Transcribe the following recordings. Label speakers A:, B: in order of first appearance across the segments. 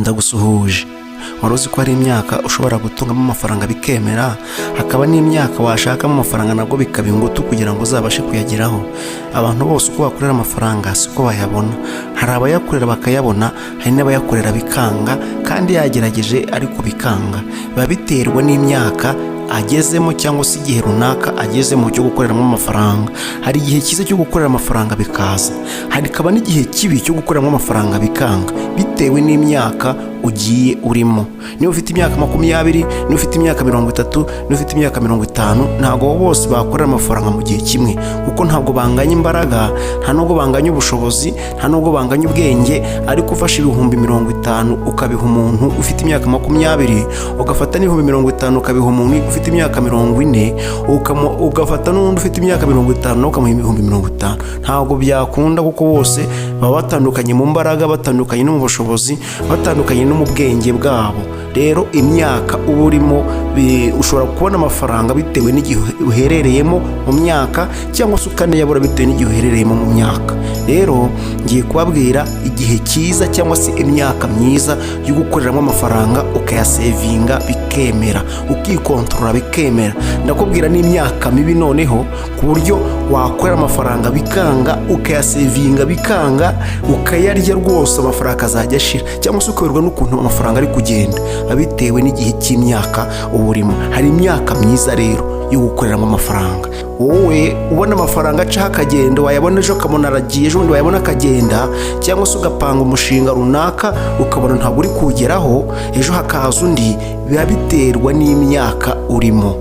A: Ndagusuhuje. Wari uzi ko hari imyaka ushobora gutungamo amafaranga bikemera, hakaba n'imyaka washakamo amafaranga nabwo bikaba ingutu kugira ngo uzabashe kuyageraho? Abantu bose uko bakorera amafaranga siko bayabona. Hari abayakorera bakayabona, hari n'abayakorera bikanga kandi yagerageje ariko bikanga. Biba biterwa n'imyaka agezemo cyangwa se igihe runaka agezemo cyo gukoreramo amafaranga. Hari igihe cyiza cyo gukorera amafaranga bikaza, hakaba n'igihe kibi cyo gukoreramo amafaranga bikanga, bitewe n'imyaka ugiye urimo. Niba ufite imyaka 20, niba ufite imyaka 30, niba ufite imyaka 50, ntabwo bose bakorera amafaranga mu gihe kimwe, kuko ntabwo banganya imbaraga, nta nubwo banganya ubushobozi, nta nubwo banganya ubwenge. Ariko ufashe 50,000 ukabiha umuntu ufite imyaka 20, ugafata n'ibihumbi 50 ukabiha umuntu ufite imyaka 40, ugafata n'undi ufite imyaka 50 nawe ukamuha 50,000, ntabwo byakunda, kuko bose baba batandukanye mu mbaraga, batandukanye no mu bushobozi, batandukanye no mu bwenge bwabo. Rero imyaka uba urimo, ushobora kubona amafaranga bitewe n'igihe uherereyemo mu myaka, cyangwa se ukanayabura bitewe n'igihe uherereyemo mu myaka. Rero ngiye kubabwira igihe cyiza cyangwa se imyaka myiza yo gukoreramo amafaranga, ukayasevinga bikemera, ukikontorora bikemera. Ndakubwira n'imyaka mibi noneho, ku buryo wakorera amafaranga bikanga, ukayasevinga bikanga, ukayarya rwose, amafaranga akazajya ashira, cyangwa se ukayoberwa n'ukuntu amafaranga ari kugenda, bitewe n'igihe cy'imyaka uba urimo. Hari imyaka myiza rero yo gukoreramo amafaranga. Wowe ubona amafaranga acaho akagenda, wayabona ejo ukabona aragiye, ejo bundi wayabona akagenda, cyangwa se ugapanga umushinga runaka ukabona ntabwo uri kuwugeraho, ejo hakaza undi, biba biterwa n'imyaka urimo.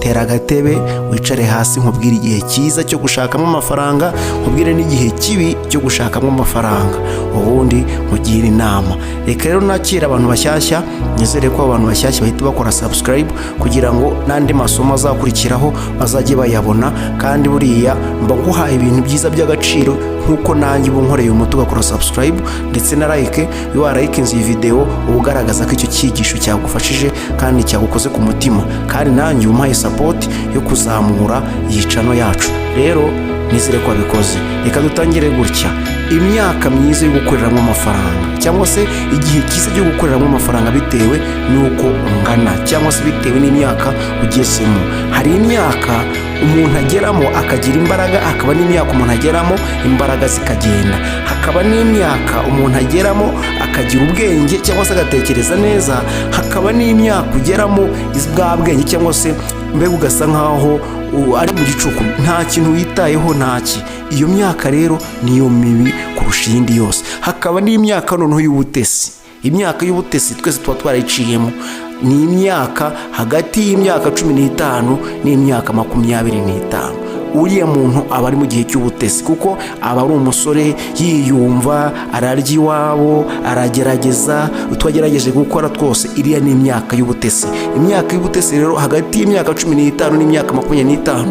A: Tera agatebe wicare hasi, nkubwire igihe cyiza cyo gushakamo amafaranga, nkubwire n'igihe kibi cyo gushakamo amafaranga, ubundi nkugire inama. Reka rero nakira abantu bashyashya. Nizere ko abantu bashyashya bahita bakora subscribe kugira ngo n'andi masomo azakurikiraho bazajye bayabona. Kandi buriya mba nguhaye ibintu byiza by'agaciro, nk'uko nanjye ubu nkoreye umuti ugakora subscribe ndetse na like. Iyo warayikinze iyi video, uba ugaragaza ko icyo cyigisho cyagufashije kandi cyagukoze ku mutima, kandi nanjye umpaye support yo kuzamura iyi channel yacu. Rero nizere ko wabikoze. Reka dutangire gutya: imyaka myiza yo gukoreramo amafaranga, cyangwa se igihe cyiza cyo gukoreramo amafaranga, bitewe n'uko ungana cyangwa se bitewe n'imyaka ugezemo. Hari imyaka umuntu ageramo akagira imbaraga, hakaba n'imyaka umuntu ageramo imbaraga zikagenda, hakaba n'imyaka umuntu ageramo akagira ubwenge cyangwa se agatekereza neza, hakaba n'imyaka ugeramo bwa bwenge cyangwa se mbega ugasa nkaho ari mu gicuku, nta kintu witayeho, ntaki. Iyo myaka rero niyo mibi kurusha iyindi yose. Hakaba n'imyaka noneho y'ubutesi. Imyaka y'ubutesi twese tuba twarayiciyemo, ni imyaka hagati y'imyaka 15 n'imyaka 25. Uriya muntu aba ari mu gihe cy'ubutesi, kuko aba ari umusore yiyumva, ararya iwabo, aragerageza utwo agerageje gukora twose. Iriya ni imyaka y'ubutesi. Imyaka y'ubutesi rero, hagati y'imyaka 15 n'imyaka 25,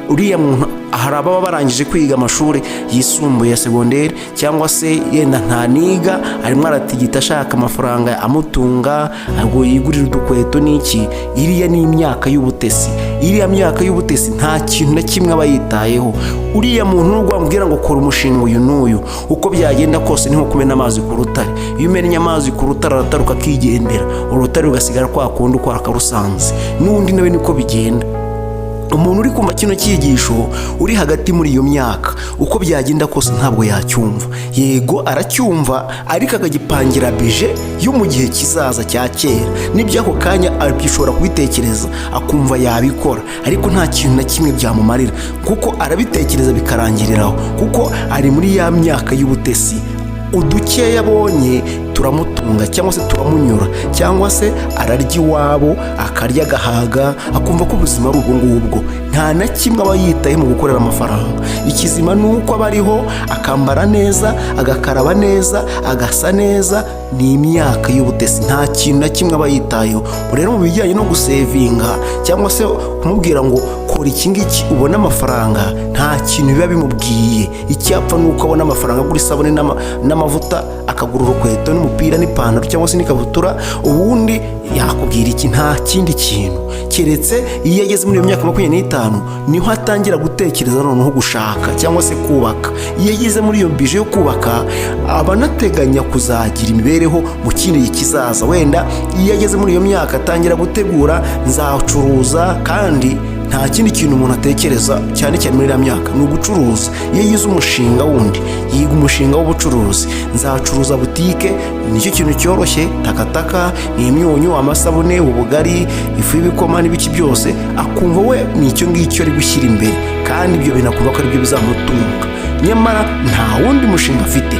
A: uriya muntu, hari ababa barangije kwiga amashuri yisumbuye ya segonderi, cyangwa se yenda ntaniga, arimo aratigita ashaka amafaranga amutunga ngo yigurire udukweto n'iki. Iriya ni imyaka y'ubutesi. Iriya myaka y'ubutesi nta kintu na kimwe aba yitayeho. Uriya muntu nubwo wamubwira ngo kora umushinga uyu n'uyu, uko byagenda kose ni nko kumena amazi ku rutare. Iyo umennye amazi ku rutare, arataruka akigendera, urutare rugasigara kwa kundi uko wakarusanze. N'undi nawe niko bigenda. Umuntu uri kumva kino cyigisho uri hagati muri iyo myaka, uko byagenda kose ntabwo yacyumva. Yego aracyumva, ariko akagipangira budget yo mu gihe kizaza cya kera. N'iby'ako kanya ashobora kubitekereza akumva yabikora, ariko nta kintu na kimwe byamumarira, kuko arabitekereza bikarangiriraho, kuko ari muri ya myaka y'ubutesi. Udukeya abonye turamutunga cyangwa se turamunyura, cyangwa se ararya iwabo, akarya agahaga, akumva ko ubuzima ari ubwo ngubwo. Nta na kimwe aba yitaye mu gukorera amafaranga. Ikizima ni uko aba ariho, akambara neza, agakaraba neza, agasa neza. Ni imyaka y'ubutesi, nta kintu na kimwe aba yitayeho. Rero mu bijyanye no gusevinga cyangwa se kumubwira ngo kora iki ngiki ubone amafaranga, nta kintu biba bimubwiye. Icyapfa ni uko abona amafaranga agura isabune n'amavuta, akagura urukweto n'umupira n'ipantaro cyangwa se n'ikabutura, ubundi Yakubwira iki? Nta kindi kintu, keretse iyo ageze muri iyo myaka 25 niho atangira gutekereza noneho gushaka cyangwa se kubaka. Iyo ageze muri iyo budget yo kubaka, aba anateganya kuzagira imibereho mu kindi gihe kizaza. Wenda iyo ageze muri iyo myaka atangira gutegura nzacuruza, kandi nta kindi kintu umuntu atekereza cyane cyane muri iriya myaka ni ugucuruza. Iyo yize umushinga wundi, yiga umushinga w'ubucuruzi, nzacuruza butike, nicyo kintu cyoroshye, takataka ni imyunyu, amasabune, ubugari, ifu y'ibikoma n'ibiki byose, akumva we ni icyo ngicyo ari gushyira imbere, kandi ibyo bintu akumva ko aribyo bizamutunga. Nyamara nta wundi mushinga afite.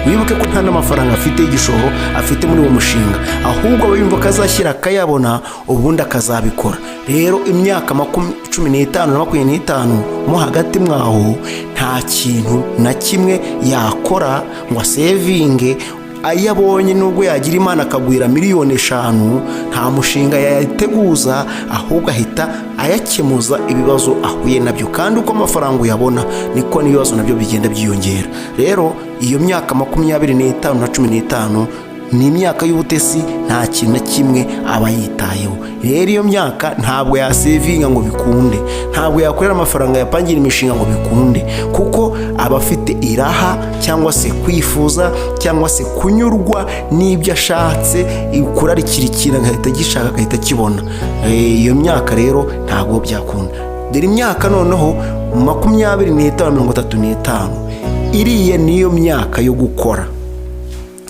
A: Wibuke ko nta n'amafaranga afite y'igishoro afite muri uwo mushinga, ahubwo aba yumva ko azashyira akayabona, ubundi akazabikora. Rero imyaka 15 na 25 mo hagati mwaho, nta kintu na kimwe yakora ngo asevinge ayo abonye. Nubwo yagira Imana akagwira miliyoni 5, nta mushinga yayateguza, ahubwo ahita ayakemuza ibibazo ahuye nabyo. Kandi uko amafaranga uyabona, niko n'ibibazo nabyo bigenda byiyongera. Rero iyo myaka 25 na 15 ni imyaka y'ubutesi, nta kintu na kimwe aba yitayeho. Rero iyo myaka ntabwo yasevinga ngo bikunde, ntabwo yakorera amafaranga yapangira imishinga ngo bikunde, kuko aba afite iraha cyangwa se kwifuza cyangwa se kunyurwa n'ibyo ashatse, kurarikira ikintu agahita agishaka, agahita akibona. Iyo myaka rero ntabwo byakunda. Dore imyaka noneho 25, 35, iriya niyo myaka yo gukora,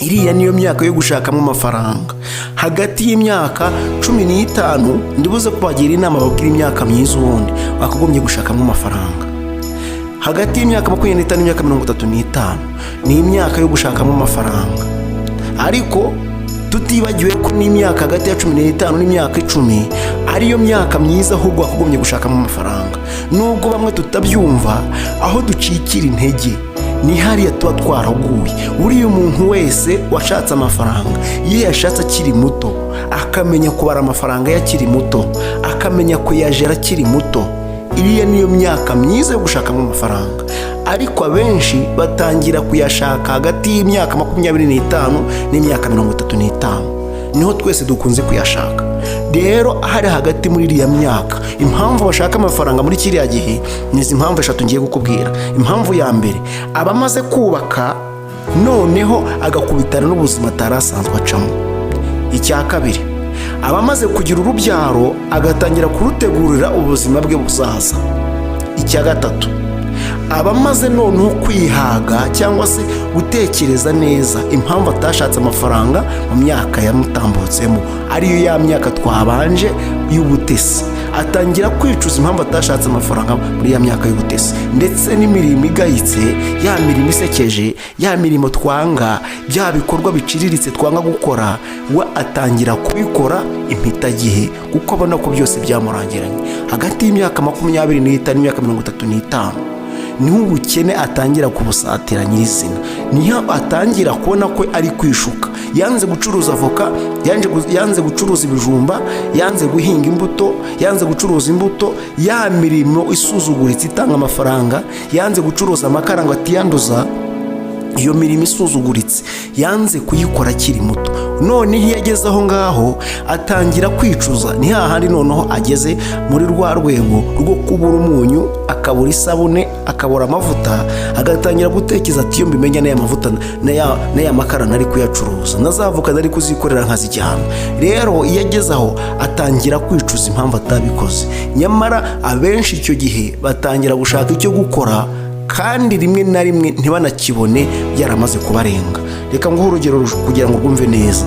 A: iriya niyo myaka yo gushakamo amafaranga. Hagati y'imyaka 15, ndibuze kubagira inama, babwira imyaka myiza ubundi wakagombye gushakamo amafaranga. Hagati y'imyaka 25 n'imyaka 35 ni imyaka yo gushakamo amafaranga, ariko tutibagiwe ko n'imyaka hagati ya 15 n'imyaka 10 ariyo myaka myiza ahubwo wakagombye gushakamo amafaranga, nubwo bamwe tutabyumva. Aho ducikira intege ni hariya tuba twaraguye. Buriya umuntu wese washatse amafaranga, iyo yashatse akiri muto, akamenya kubara amafaranga ye akiri muto, akamenya kuyajera akiri muto, iriya niyo myaka myiza yo gushakamo amafaranga. Ariko abenshi batangira kuyashaka hagati y'imyaka 25 n'imyaka 35, niho twese dukunze kuyashaka. Rero hari hagati muri iriya myaka, impamvu bashaka amafaranga muri kiriya gihe ni izi mpamvu eshatu ngiye kukubwira. Impamvu ya mbere, aba amaze kubaka, noneho agakubitana n'ubuzima atari asanzwe acamo. Icya kabiri, aba amaze kugira urubyaro, agatangira kurutegurira ubuzima bwe buzaza. Icya gatatu, aba amaze noneho kwihaga cyangwa se gutekereza neza impamvu atashatse amafaranga mu myaka yamutambutsemo, ariyo ya myaka twabanje y'ubutesi. Atangira kwicuza impamvu atashatse amafaranga muri ya myaka y'ubutesi, ndetse n'imirimo igayitse, ya mirimo isekeje, ya mirimo twanga, bya bikorwa biciriritse twanga gukora, we atangira kubikora impitagihe, kuko abona ko byose byamurangiranye. Hagati y'imyaka 25 n'imyaka 35 niho ubukene atangira kubusatira nyirizina, niho atangira kubona ko ari kwishuka. Yanze gucuruza avoka, yanze gucuruza ibijumba, yanze guhinga imbuto, yanze gucuruza imbuto, ya mirimo isuzuguritse itanga amafaranga, yanze gucuruza amakara ngo atiyanduza. Iyo mirimo isuzuguritse yanze kuyikora akiri muto. Noneho iyo ageze aho ngaho atangira kwicuza. Ni hahandi noneho ageze muri rwa rwego rwo kubura umunyu, akabura isabune, akabura amavuta, agatangira gutekereza ati: "Iyo mbimenya n'aya mavuta n'aya makara nari kuyacuruza, nazavuka nari kuzikorera nkazijyana." Rero iyo ageze aho atangira kwicuza impamvu atabikoze. Nyamara abenshi icyo gihe batangira gushaka icyo gukora, kandi rimwe na rimwe ntibanakibone, byaramaze kubarenga. Reka nguhe urugero kugira ngo rwumve neza.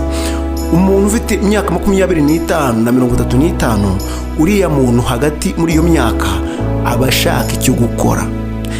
A: Umuntu ufite imyaka 25 na 35, uriya muntu hagati muri iyo myaka aba ashaka icyo gukora.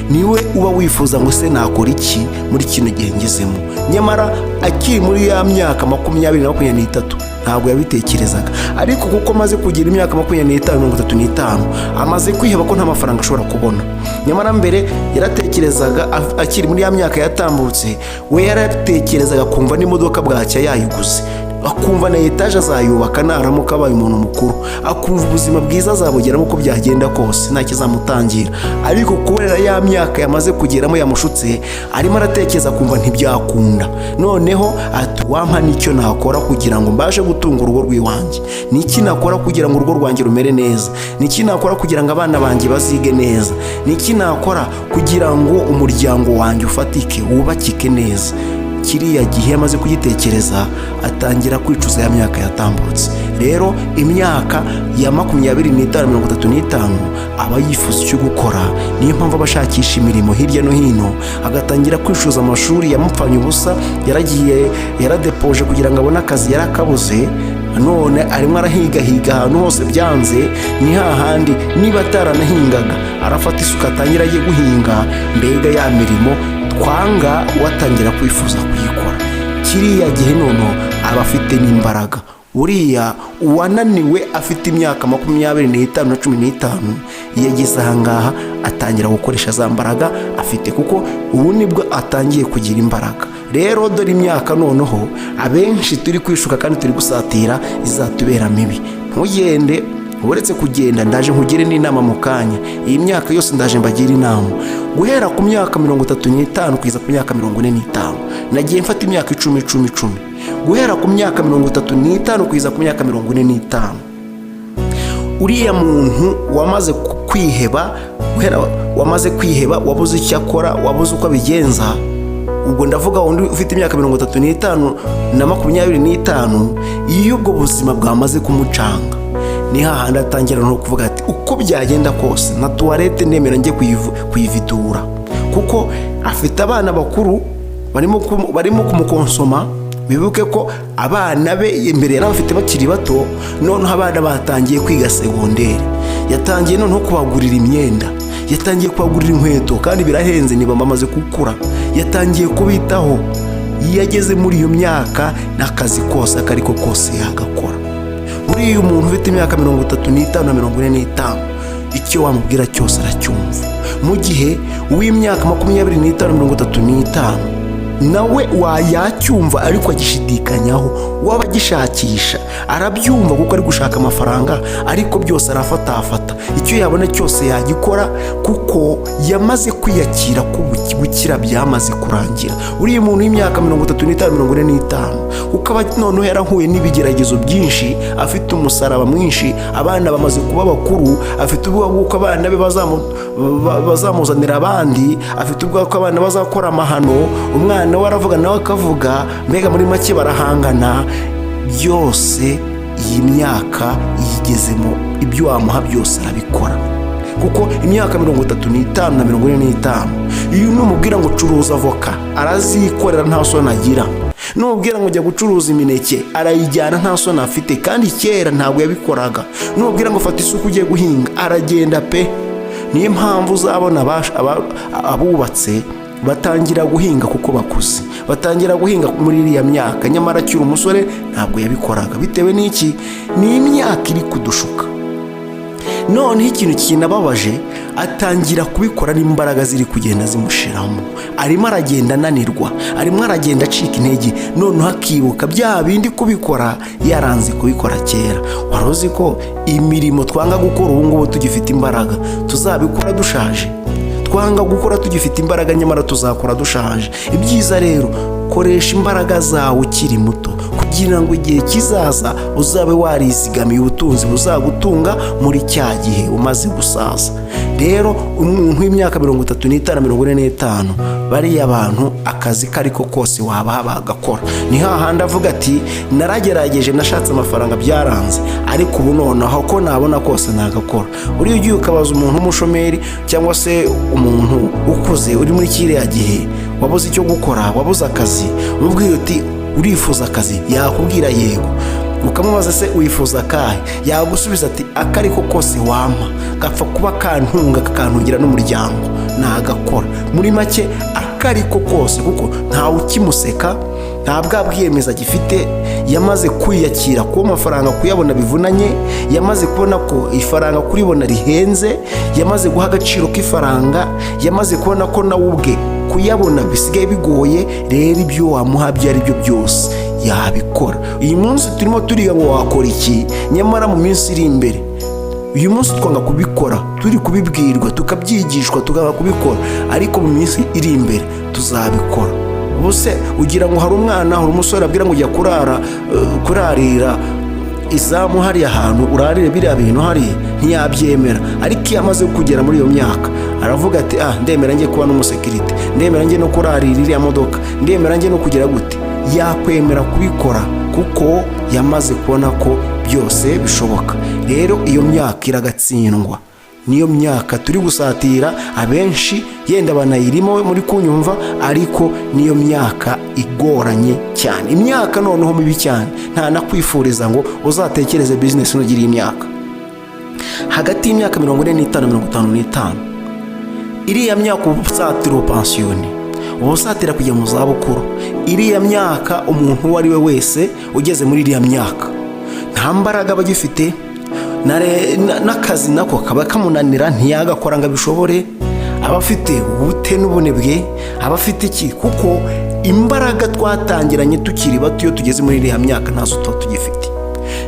A: Niwe uba wifuza ngo: "Se nakora iki muri kino gihe ngezemo?" Nyamara akiri muri ya myaka 20 na 23 ntabwo yabitekerezaga. Ariko kuko amaze kugira imyaka 25, 35, amaze kwiheba ko nta mafaranga ashobora kubona. Nyamara mbere yaratekerezaga, akiri muri ya myaka yatambutse, we yaratekerezaga kumva n'imodoka bwacya yayiguze. Akumva na etaje azayubaka naramuka abaye umuntu mukuru, akumva ubuzima bwiza azabugeramo uko byagenda kose, nta kizamutangira. Ariko kubera ya myaka yamaze kugeramo yamushutse, arimo aratekereza akumva ntibyakunda. Noneho ati: "Wampa n'icyo nakora kugira ngo mbashe gutunga urugo rw'iwanjye? Niki nakora kugira ngo urugo rwanjye rumere neza? Niki nakora kugira ngo abana banjye bazige neza? Niki nakora kugira ngo umuryango wanjye ufatike, wubakike neza?" Kiriya gihe amaze kugitekereza, atangira kwicuza ya myaka yatambutse. Rero imyaka ya 25, 35, aba yifuza icyo gukora. Niyo mpamvu aba ashakisha imirimo hirya no hino, agatangira kwicuza amashuri yamupfanye ubusa, yaragiye yaradepoje kugira ngo abone akazi, yarakabuze. None arimo arahigahiga ahantu hose byanze. Ni hahandi niba ataranahingaga, arafata isuka atangira agiye guhinga. Mbega ya mirimo twanga, watangira kwifuza kuyikora. Kiriya gihe noneho aba afite n'imbaraga. Uriya uwananiwe afite imyaka 25 na 15, iyo ageze ahangaha atangira gukoresha za mbaraga afite, kuko ubu nibwo atangiye kugira imbaraga. Rero dore imyaka noneho abenshi turi kwishuka kandi turi gusatira izatubera mibi. Ntugende. Uretse kugenda, ndaje nkugire n'inama mu kanya. Iyi myaka yose ndaje mbagira inama. Guhera ku myaka 35 kugeza ku myaka 45, nagiye mfata imyaka 10, 10, 10. Guhera ku myaka 35 kugeza ku myaka 45, uriya muntu wamaze kwiheba, guhera wamaze kwiheba, wabuze icyo akora, wabuze uko abigenza, ubwo ndavuga undi ufite imyaka 35 na 25, iyo ubwo buzima bwamaze kumucanga, ni hahandi atangira no kuvuga ati: "Uko byagenda kose na toilette nemera njye kuyividura," kuko afite abana bakuru barimo kumukonsoma. Bibuke ko abana be imbere yari abafite bakiri bato, noneho abana batangiye kwiga segonderi, yatangiye noneho kubagurira imyenda, yatangiye kubagurira inkweto, kandi birahenze niba bamaze gukura, yatangiye kubitaho. Iyo ageze muri iyo myaka, n'akazi kose ako ariko kose yagakora. Buriya umuntu ufite imyaka 35 na 45, icyo wamubwira cyose aracyumva, mu gihe uw'imyaka 25, 35 nawe wayacyumva ariko agishidikanyaho, waba agishakisha. Arabyumva kuko ari gushaka amafaranga, ariko byose arafatafata, icyo yabona cyose yagikora, kuko yamaze kwiyakira ko gukira byamaze kurangira. Uriya muntu w'imyaka 35, 45, kuko aba noneho yarahuye n'ibigeragezo byinshi, afite umusaraba mwinshi, abana bamaze kuba bakuru, afite ubwoba bw'uko abana be bazamuzanira abandi, afite ubwoba ko abana bazakora amahano, umwana we aravuga nawe akavuga, mbega muri make barahangana. Byose iyi myaka yigezemo, ibyo wamuha byose arabikora, kuko imyaka 35 na 45, iyo numubwira ngo curuza avoka, arazikorera nta soni agira. Numubwira ngo jya gucuruza imineke, arayijyana nta soni afite, kandi kera ntabwo yabikoraga. Numubwira ngo fata isuka ugiye guhinga, aragenda pe. Niyo mpamvu uzabona abubatse batangira guhinga kuko bakuze, batangira guhinga muri iriya myaka, nyamara akiri umusore ntabwo yabikoraga. Bitewe n'iki? Ni imyaka iri kudushuka. Noneho ikintu kinababaje, atangira kubikora n'imbaraga ziri kugenda zimushiramo, arimo aragenda ananirwa, arimo aragenda acika intege, noneho akibuka bya bindi kubikora yaranze kubikora kera. Wari uzi ko imirimo twanga gukora ubu ngubu tugifite imbaraga, tuzabikora dushaje? Twanga gukora tugifite imbaraga, nyamara tuzakora dushaje. Ibyiza rero, koresha imbaraga zawe ukiri muto, kugira ngo igihe kizaza uzabe warizigamiye ubutunzi buzagutunga muri cya gihe umaze gusaza. Rero umuntu w'imyaka 35, 45, bariya bantu akazi ko ariko kose wabaha bagakora. Ni hahandi avuga ati: "Naragerageje, nashatse amafaranga byaranze, ariko ubu noneho ko nabona kose nagakora." Uriya ugiye ukabaza umuntu w'umushomeri cyangwa se umuntu ukuze uri muri kiriya gihe wabuze icyo gukora, wabuze akazi, umubwira uti: "Urifuza akazi?" Yakubwira yego. Ukamubaza: "Se wifuza akahe?" Yagusubiza ati: "Akariko kose wampa, gapfa kuba kantunga kakantungira n'umuryango, nagakora." Muri make akariko kose, kuko ntawe ukimuseka, nta bwa bwiyemeza agifite. Yamaze kwiyakira kuba amafaranga kuyabona bivunanye, yamaze kubona ko ifaranga kuribona rihenze, yamaze guha agaciro k'ifaranga, yamaze kubona ko nawe ubwe kuyabona bisigaye bigoye. Rero ibyo wamuha ibyo ari byo byose Yabikora. Uyu munsi turimo turiga ngo wakora iki, nyamara mu minsi iri imbere, uyu munsi twanga kubikora, turi kubibwirwa, tukabyigishwa, tukanga kubikora, ariko mu minsi iri imbere tuzabikora. Ubuse ugira ngo hari umwana, hari umusore abwira ngo ujya kurara kurarira izamu hariya hantu, urarire biriya bintu hariya? Ntiyabyemera. Ariko iyo amaze kugera muri iyo myaka, aravuga ati: "Ah, ndemera njye kuba n'umusekirite, ndemera njye no kurarira iriya modoka, ndemera njye no kugira gute." Yakwemera kubikora kuko yamaze kubona ko byose bishoboka. Rero iyo myaka iragatsindwa. Niyo myaka turi gusatira, abenshi yenda banayirimo muri kunyumva, ariko niyo myaka igoranye cyane, imyaka noneho mibi cyane. Nta nakwifuriza ngo uzatekereze bizinesi nugira iyi myaka hagati y'imyaka 45, 55. Iriya myaka uba usatira ubupansiyoni, uba usatira kujya mu zabukuru. Iriya myaka, umuntu uwo ari we wese ugeze muri iriya myaka nta mbaraga aba agifite, n'akazi nako kaba kamunanira, ntiyagakora ngo abishobore. Aba afite ubute n'ubunebwe, aba afite iki, kuko imbaraga twatangiranye tukiri bato, iyo tugeze muri iriya myaka ntazo tuba tugifite.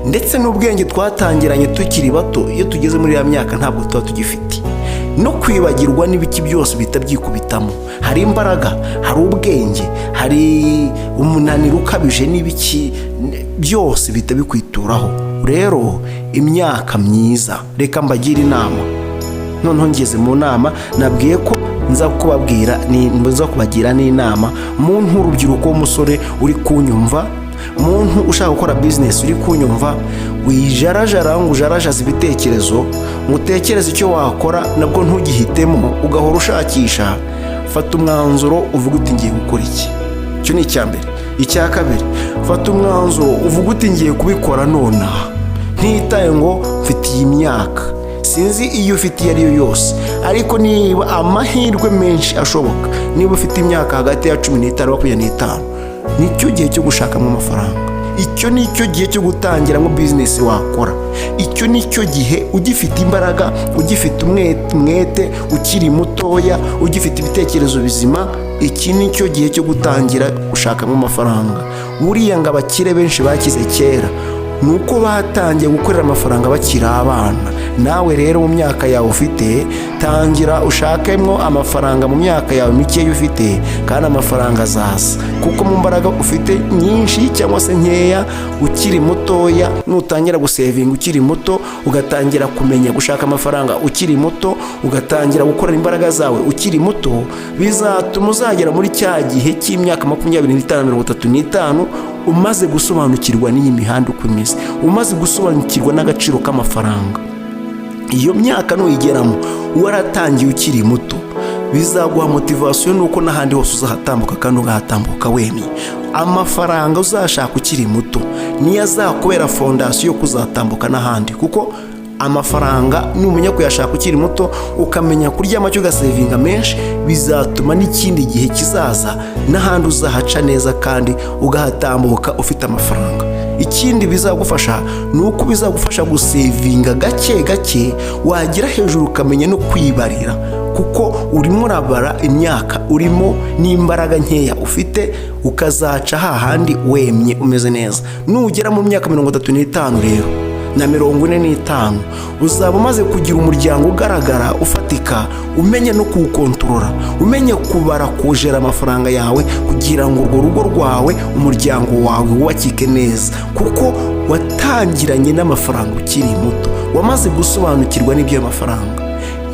A: Ndetse n'ubwenge twatangiranye tukiri bato, iyo tugeze muri iriya myaka ntabwo tuba tugifite. No kwibagirwa n'ibiki byose bihita byikubitamo. Hari imbaraga, hari ubwenge, hari umunaniro ukabije n'ibiki byose bihita bikwituraho. Rero imyaka myiza, reka mbagire inama. Noneho ngeze mu nama nabwiye ko nza kubabwira, nza kubagira n'inama. Muntu w'urubyiruko, w'umusore uri kunyumva, muntu ushaka gukora bizinesi uri kunyumva, wijarajara ngo ujarajaze ibitekerezo, ngo utekereze icyo wakora nabwo ntugihitemo, ugahora ushakisha. Fata umwanzuro uvuga uti: "Ngiye gukora iki." Icyo ni icya mbere. Icya kabiri, fata umwanzuro uvuga uti: "Ngiye kubikora nonaha, ntitaye ngo mfite iyi myaka." Sinzi iyo ufite iyo ari yo yose, ariko niba amahirwe menshi ashoboka, niba ufite imyaka hagati ya 15, 25, nicyo gihe cyo gushakamo amafaranga. Icyo ni cyo gihe cyo gutangiramo bizinesi wakora. Icyo ni cyo gihe, ugifite imbaraga, ugifite umwete, ukiri mutoya, ugifite ibitekerezo bizima. Iki ni cyo gihe cyo gutangira gushakamo amafaranga. Buriya ngo abakire benshi bakize kera ni uko batangiye gukorera amafaranga bakiri abana. Nawe rero mu myaka yawe ufite, tangira ushakemo amafaranga mu myaka yawe mikeya ufite, kandi amafaranga azaza, kuko mu mbaraga ufite nyinshi cyangwa se nkeya, ukiri mutoya, nutangira gusevinga ukiri muto, ugatangira kumenya gushaka amafaranga ukiri muto, ugatangira gukorera imbaraga zawe ukiri muto, bizatuma uzagera muri cya gihe cy'imyaka 25, 35, umaze gusobanukirwa n'iyi mihanda uko imeze, umaze gusobanukirwa n'agaciro k'amafaranga. Iyo myaka nuyigeramo waratangiye ukiri muto, bizaguha motivation nuko n'ahandi hose uzahatambuka kandi ugahatambuka wemye. Amafaranga uzashaka ukiri muto niyo azakubera fondation yo kuzatambuka n'ahandi, kuko amafaranga numenya kuyashaka ukiri muto, ukamenya kurya make, ugasevinga menshi, bizatuma n'ikindi gihe kizaza n'ahandi uzahaca neza kandi ugahatambuka ufite amafaranga. Ikindi bizagufasha ni uko bizagufasha gusevinga gake gake, wagera hejuru ukamenya no kwibarira, kuko urimo urabara imyaka urimo n'imbaraga nkeya ufite, ukazaca hahandi wemye, umeze neza. Nugera mu myaka 35 rero na 45, uzaba umaze kugira umuryango ugaragara, ufatika, umenya no kuwukontorora, umenya kubara, kujera amafaranga yawe kugira ngo urwo rugo rwawe, umuryango wawe wubakike neza, kuko watangiranye n'amafaranga ukiri muto, wamaze gusobanukirwa n'iby'ayo mafaranga.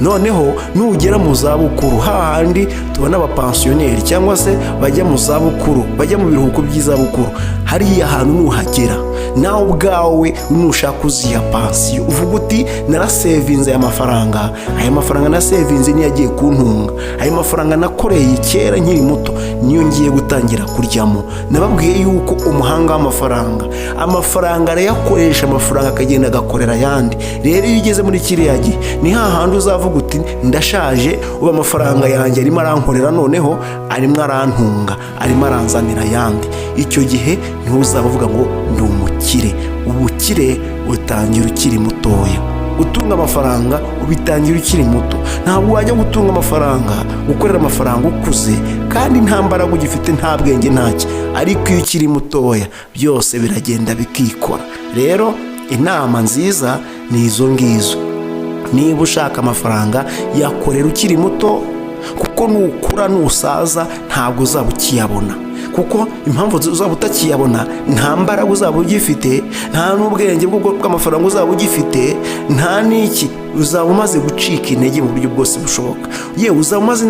A: Noneho nugera mu zabukuru, hahandi tubona abapansiyoneri cyangwa se bajya mu zabukuru, bajya mu biruhuko by'izabukuru, hariya hantu nuhagera, nawe ubwawe nushaka uziha pansiyo, uvuga uti: "Narasevinze aya mafaranga, aya mafaranga nasevinze niyo agiye kuntunga, aya mafaranga nakoreye kera nkiri muto niyo ngiye gutangira kuryamo." Nababwiye yuko umuhanga w'amafaranga, amafaranga arayakoresha, amafaranga akagenda agakorera ayandi. Rero iyo ugeze muri kiriya gihe, ni hahandi uzavuga uti: "Ndashaje, ubu amafaranga yanjye arimo arankorera, noneho arimo arantunga, arimo aranzanira ayandi." Icyo gihe niho uzaba uvuga ngo ndi umukire. Ubukire butangira ukiri mutoya. Gutunga amafaranga ubitangira ukiri muto. Ntabwo wajya gutunga amafaranga, gukorera amafaranga ukuze, kandi nta mbaraga ugifite, nta bwenge, ntacyo. Ariko iyo ukiri mutoya byose biragenda bikikora. Rero inama nziza ni izo ngizo: niba ushaka amafaranga, yakorera ukiri muto, kuko nukura, nusaza, ntabwo uzaba ukiyabona. Kuko impamvu uzaba utakiyabona, nta mbaraga uzaba ugifite, nta n'ubwenge bw'amafaranga uzaba ugifite, nta n'iki. Uzaba umaze gucika intege mu buryo bwose bushoboka. Yewe, uzaba umaze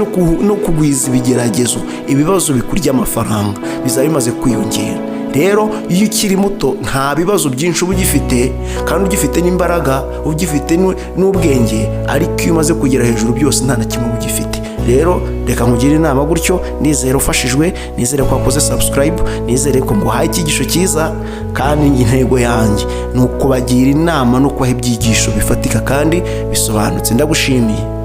A: no kugwiza ibigeragezo, ibibazo bikurya amafaranga bizaba bimaze kwiyongera. Rero iyo ukiri muto nta bibazo byinshi uba ugifite, kandi ugifite n'imbaraga, ugifite n'ubwenge. Ariko iyo umaze kugera hejuru, byose nta na kimwe uba ugifite. Rero reka nkugire inama gutyo. Nizere ufashijwe, nizere ko wakoze subscribe, nizere ko nguhaye icyigisho cyiza. Kandi intego yanjye ni ukubagira inama no kubaha ibyigisho bifatika kandi bisobanutse. Ndagushimiye.